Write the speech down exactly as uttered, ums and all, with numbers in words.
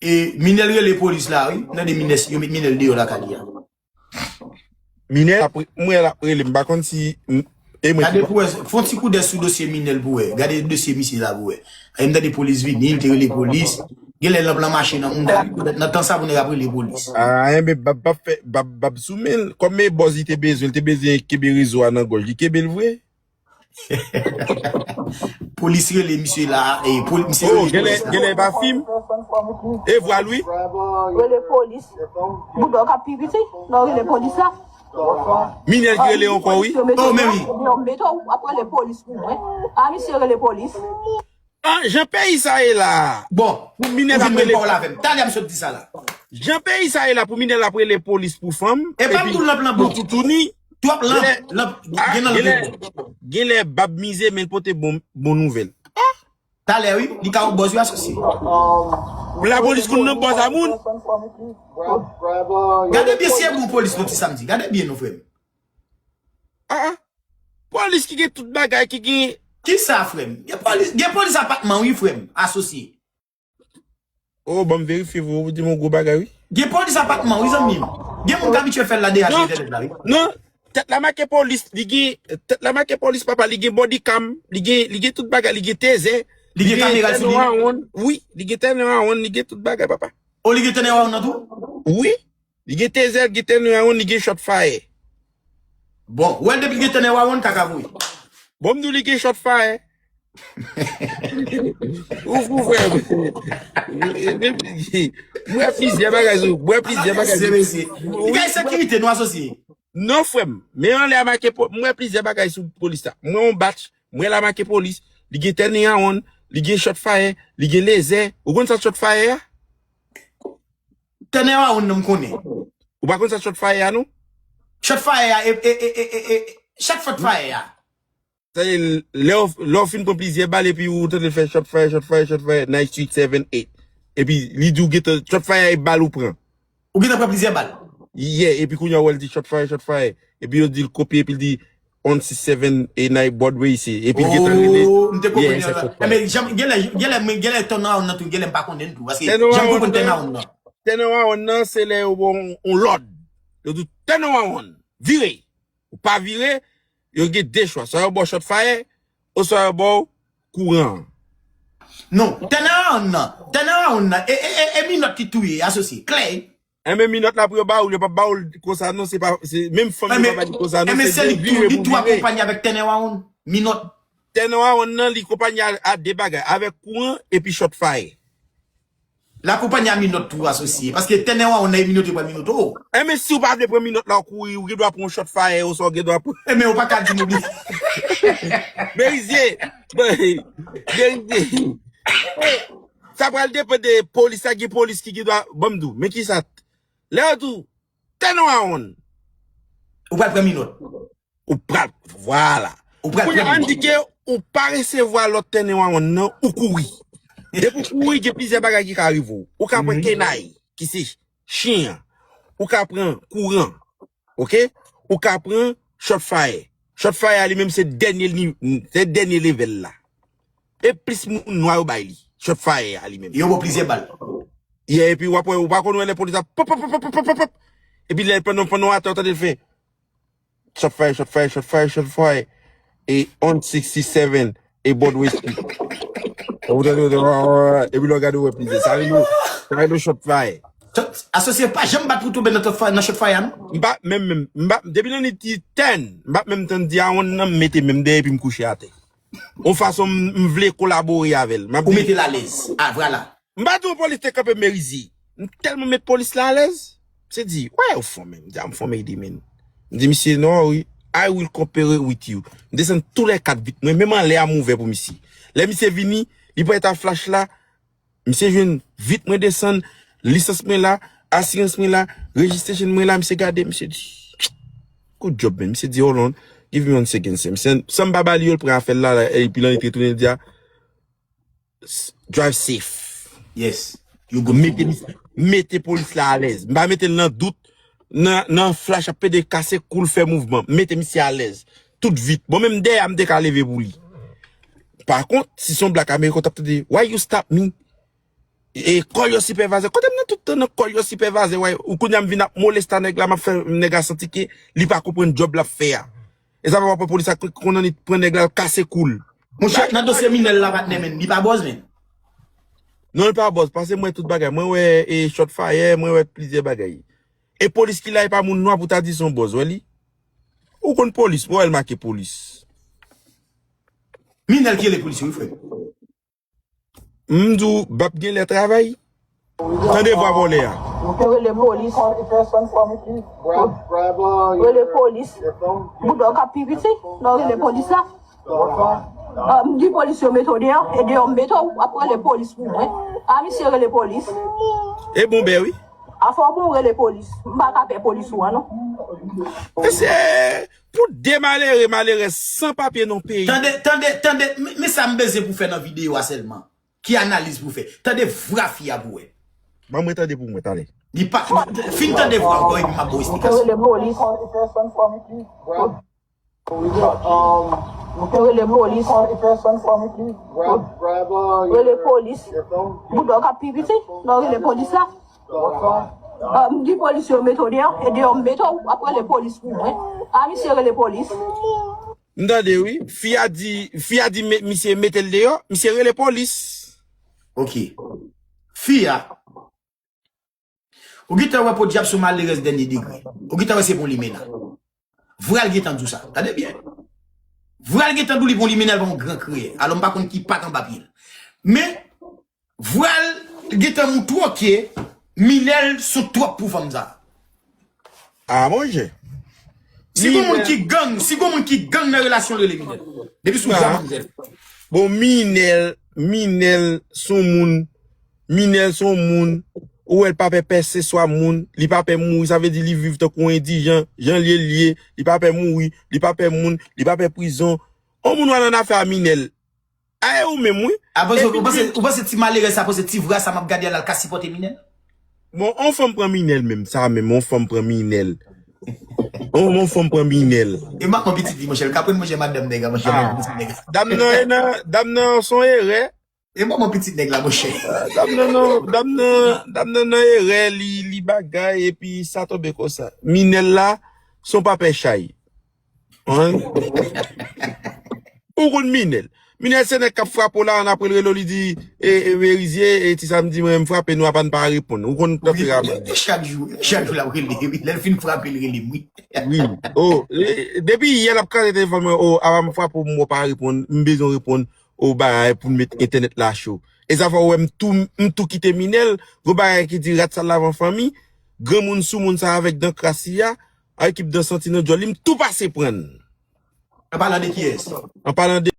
E Minel rele polis la, wi. M tande Minel, yo met Minel deyò lakay li a. Minel, ap re- m wè l ap rele, m pa konn si m- e mwen Gade ki pou wè, fè yon ti koudèy sou dosye Minel pou wè. Gade dosye misye la pou wè. E m tande polis vini, li te rele polis. Genlè l ap lan mache nan moun nan, nan tan sa pou nèg ap rele polis. Ah, enben, Bab, Bab fè, Bab, Bab sou men l. Kòm e bòz li te bezwen, li te bezwen kenbe rezo a nan gòj, li kenbe l vre. Polis rele misye la, e poli, misye Oh, rele genlè, polis la. Genlè pa fim. E vwa l wi. Rele polis. Bouda w ka pi piti. Non, rele polis la. Minel ki rele ankò wi. Oh, men wi. Yo mete w ap rele polis pou mwen. A, misye rele polis. Ah, jan peyi sa ye la. Bon, Pou Minel ou ap vin menm rele pawòl avè m. Talè m sot di sa la. Jan peyi sa ye la pou Minel ap rele polis pou fanm. E pa m Epi tou lanp lan pou bon. toutouni. Twòp lanp, Genlè, lanp, ah, gen nan lanp genlè, yo bon. Genlè Bab mize men l pote bon, bon nouvèl. Talè wi, li ka yon bòz wi asosye. Pou lapolis konn nan bòz a moun. Gade byen si e bon polis nou ti samdi. Gade byen nou frè m. Ah, ah. Polis ki gen tout bagay, ki gen Kisa frè m? Gen polis, gen polis apatman wi frè m, asosye. Oh, ban m verifye pou ou di m yon gwo bagay wi. Gen polis apatman wi zanmi m. Gen moun k abitye fè l la deja sou entènèt la wi. Non, tèt la make polis, li gen tèt la make polis papa, li gen body cam, li gen li gen tout bagay, li gen tezè. Li gen kamera sou li. Wi, li gen tènè wawon, li gen tout bagay papa. O li gen tènè wawon nan tou? Wi, li gen tezè, li gen tènè wawon, li gen shot fire. Bon, wè depi l gen tènè wawon, kaka voye. Bon, m di w li gen shot fire. Ou fou frè m. M wè plizyè bagay sou, m wè plizyè bagay Mesye, sou. mesye. Li gen sekirite nou asosye. Non frè m, men anlè a make po- m wè plizyè bagay sou polis la. M wè yon batch, m wè la make polis, li gen tènè wawon, li gen shot fire, li gen lezè. Ou konn sa shot fire a? Tènè wawon nan m konnen. Ou pa konn sa shot fire a non? Shot fire a, e, e, e, e, e, e, shot fire a. Sa ye, lè w lè w fin pran plizyè bal epi ou tande l fè shot fire, shot fire, shot fire, night street seven eight. Epi li di w gentan shot fire e bal ou pran. Ou gentan pran plizyè bal. Yeah, epi kounye a w wè l di shot fire, shot fire. Epi yo di l kopye, epi l di one six seven e night Broadway se. Epi l gentan rele. Oh, m te konprann Yeah, yo. shot Enben, fire. Jan, genlè, genlè, mwen, genlè tènè wawon nan tou, genlè m pa konnen l tou. Paske Tènè jan m wawon konprann tènè nan- wawon nan. Tènè wawon nan, se lè yo ba w yon lòd. Yo di tènè wawon, vire. Ou pa vire, yo gen de chwa. Swa yo ba w shot fire, oswa yo ba w kouran. Non, tènè wawon nan. Tènè wawon nan. E, e, e, e minòt ki touye, asosye. Klè. Enben minòt la pou yo ba ou l, yo p ap ba ou l konsa non, se pa, se menm fanm yo pa ba li konsa non, Enben se se de li tou, vire li pou tou vire. Akonpanye avèk tènè wawon, minòt. Tènè wawon nan, li konpanye a, a de bagay, avèk kouran epi shot fire. L akonpanye a minòt tou asosye. Paske tènè wawon nan e minòt yo pran minòt o. Enben si w pa vle pran minòt la, w kouri, ou gen dwa pran yon shot fire, oswa w gen dwa pran Enben ou pa ka di nou li. Merizye, merizye. Sa pral depann de polis la, gen polis ki gen dwa, ban m di w, men kisa, lè yo di w, tènè wawon, Ou pral pran minòt. Ou pral, vwala. Ou pral Kounye pran a, ann di ke ou pa resevwa lòt tènè wawon nan, ou kouri. Depi w kouri, gen plizyè bagay ki ka rive w. Ou ka pran kenay, ki se chen an. Ou ka pran kouran. Oke? Ou ka pran shot fire. Shot fire a li menm se dènye ni- se dènye level la. E plis moun nwa yo bay li. Shot fire a li menm. Yo ba w plizyè bal. Yeah, epi w ap wè, ou pa konn wè lè polis ap pop, pop, pop. Epi lè pandan, pandan w atè, w tande l fè shot fire, shot fire, shot fire, shot fire. E one sixty-seven e Broadway Street. Ou tande, ou tande, epi lè w gade, w wè plizyè. Sa rele, sa rele shot fire. Asosye pa janm bat pou tonbe nan shot fire, nan shot fire a non. M pa menm, menm, m pa, depi nan nit ten, m pa menm tann di a yon nan m mete menm dèyè epi m kouche atè. Yon fason m, m vle kolabore avè l. M ap Ou di, mete l alèz. Ah, vwala. M pa di yon polis te kanpe Merizye. M tèlman met polis la alèz. Se di, why you for me? M di, I'm for me, di men. M di, misye, no worry, I will cooperate with you. M desann tou lè kat vit mwen, menm anlè a m ouvè pou misye. Lè misye vini, li pran eta flash la, misye jwenn vit mwen desann, lisans mwen la, asirans mwen la, registration mwen la, misye gade, misye di, good job, man. Misye di, hold on, give me one second, sir. Misye, san m pa ba li yo, l pran afè l la, la, epi l antre tounen, l di, a, drive safe. Yes. You good. Mete, mete polis la alèz. M pa mete l nan dout, nan, nan flash ap pede kase kou l fè mouvman. Mete misye alèz. Tout vit. Bon, menm dèyè a m te ka leve pou li. Pa kont, si se yon black American, w t ap tande, why you stop me? E kòl yo sipèvaze. Kote m nan tout tan nan kòl yo sipèvaze, wè, ou kounye a m vin ap moleste nèg la, m ap fè nèg la santi ke li pa konprann djòb l ap fè a. E sa fè w ap wè polis la k-, konn annik pran nèg la, l kase kou l. Monchè, nan dosye minèl la, patnè, men, li pa bòz, men. Non, li pa bòz, paske mwen tout bagay. Mwen wè e shot fire, mwen wè plizyè bagay. E polis ki la, e pa moun nwa pou ta di se yon bòz, wè li. Ou konn polis, wè l make polis. Minèl ki rele polis yo, wi, frè. M di w, bap gen lè travay. Tande vwa vòlè a. Yo rele polis. Rele polis. Boudò k ap pi piti. Lè w rele polis la. Ah, m di polis yo mete w deyò. E deyò m mete w, w ap rele polis pou mwen. Ah, misye rele polis. E bon bè wi. Afè w bon rele polis. M pa ka pè polis ou an, non. Mesye, pou de malere, malerèz san papye nan peyi. Tande, tande, tande, men, men sa m bezwen pou fè nan videyo a sèlman. Ki analiz pou fè? Tande vwa fi a pou wè. Ban mwen tande pou mwen, talè. Li pa, fin tande vwa ankò epi m ap ba w eksplikasyon. Rele polis. Rele polis. Rele polis. Boudò k ap pi piti. Non, rele polis la. Ah, m di polis yo mete w deyò. E deyò m mete w, w ap rele polis pou mwen. Ah, misye rele polis. M tande wi. Fi a di, fi a di me-, misye mete l deyò, misye rele polis. Ok. Fi a, ou gentan wè podyab se yon malerèz dènye degre. Ou gentan wè se bon limena. Vral gentan di w sa. Tande byen. Vral gentan di w li bon limena, l pa yon gran kreyè. Alò m pa konn ki pat anba pye l. Men, vral gentan moutre w ke minèl sou twòp pou fanm sa. Ah, monchè. Si gon moun ki gang, si gon moun ki gang nan relasyon l rele minèl. Depi sou vwa manzèl. Bon, minèl, minèl, se yon moun, minèl, se yon moun, ou wè l pa pè pèse swa moun, li pa pè mouri, sa vle di li viv tankou yon endijan, jan l ye, l ye, li pa pè mouri, li pa pè moun, li pa pè prizon. On moun w al nan afè a minèl. A, e ou menm, wi. Apre sa, ou panse, ou panse ti malerèz sa, panse ti vwa sa m ap gade a la, l ka sipòte minèl? Bon, on fanm pran minèl menm, sa menm, on fanm pran minèl. On, on fanm pran minèl. E manman pitit li, monchè, l ka pran monchè madanm nèg la, monchè, manman pitit nèg la. Dam nan, e nan, dam nan, se yon erè. E manman pitit nèg la, monchè. Dam nan, non, dam nan, dam nan nan erè, li, li bagay, epi sa tonbe konsa. Minèl la, se yon papè chay. Hein? Ou konn minèl. Minèl se nèg k ap frape w la, an apre l rele w, li di, e, e, Merizye, e, ti sa m di, mwen, m frape nou, apa n pa reponn. Ou konn tante raban. Chak jou, chak jou l ap rele, wi. Lè l fin frape, l rele m, wi. Wi. O, e, depi yè l ap kraze telefòn mwen, o, apa m frape w, m wè w pa reponn, m bezwen reponn, o, bagay pou n met entènèt la cho. E sa fè w wè m tou, m tou kite minèl, gon bagay ki di rat sal lavan fanmi, granmoun soumoun sa avèk dan kras li a, a ekip dan santi nan djòl li, m tou pase pran l. An palan de kiyès? An palan de